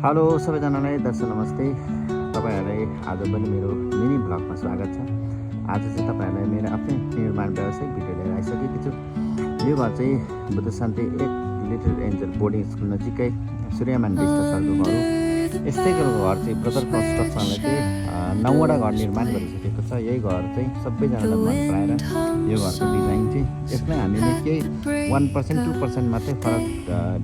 Hello सबैजनालाई दर्शक नमस्ते। तपाईँहरूलाई आज पनि मेरो मिनी ब्लगमा स्वागत छ। आज चाहिँ तपाईँहरूलाई मेरो आफ्नै निर्माण व्यावसायिक भिडियो लिएर आइसकेको छु। यो घर चाहिँ बुद्ध शान्ति 1 लिटल एन्जल बोर्डिङ स्कुल नजिकै सूर्यमान विष्ट सरको घर हो। यस्तैको घर चाहिँ ब्रदर कन्स्ट्रक्सनले चाहिँ 9वटा घर निर्माण गरिसकेको छ। यही घर चाहिँ सबैजनालाई मन पराएर यो घरको डिजाइन चाहिँ यसमै हामीले केही 1% 2% मात्रै फरक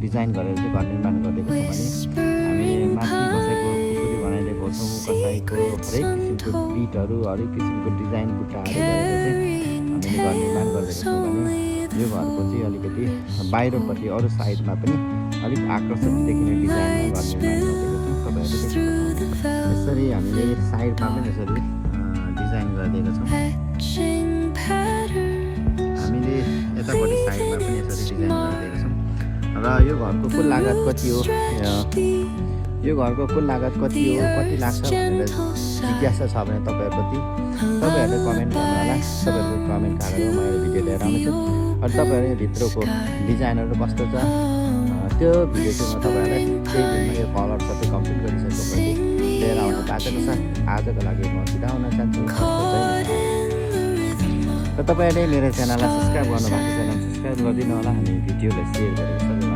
डिजाइन गरेर चाहिँ घर निर्माण गरिदिएको छौँ भने हामीले माथि कसैको खुकुरी बनाइदिएको छौँ, कसैको हरेक किसिमको बिटहरू हरेक किसिमको डिजाइन बुट्टाहरू गरेर चाहिँ हामीले घर निर्माण गरिदिएको छौँ भने यो घरको चाहिँ अलिकति बाहिरपट्टि अरू साइडमा पनि अलिक आकर्षक देखिने डिजाइनमा घर निर्माण गरिदिएको छौँ। तपाईँहरूले देख्न सक्नुहुन्छ यसरी हामीले साइडमा पनि यसरी डिजाइन गरिदिएको छौँ। हामीले यतापट्टि साइडमा पनि यसरी डिजाइन गरिदिएको छौँ। र यो घरको कुल लागत कति हो, यो घरको कुल लागत कति हो, कति लाग्छ भनेर जिज्ञासा छ भने तपाईँहरूले कमेन्ट गर्नु होला। तपाईँहरूको कमेन्ट हालेर म यो भिडियो लिएर आउँछु। अनि तपाईँहरू भित्रको डिजाइनहरू कस्तो छ त्यो भिडियो चाहिँ म तपाईँहरूलाई केही दिनमा यो कलर सबै कम्प्लिट गरिसकेपछि लिएर आउनु बाँचेको छ। आजको लागि म बिदा हुन चाहन्छु। र तपाईँहरूले मेरो च्यानललाई सब्सक्राइब गर्नुभएको छैन सब्सक्राइब गरिदिनु होला। हामी भिडियोलाई सेयर गरेर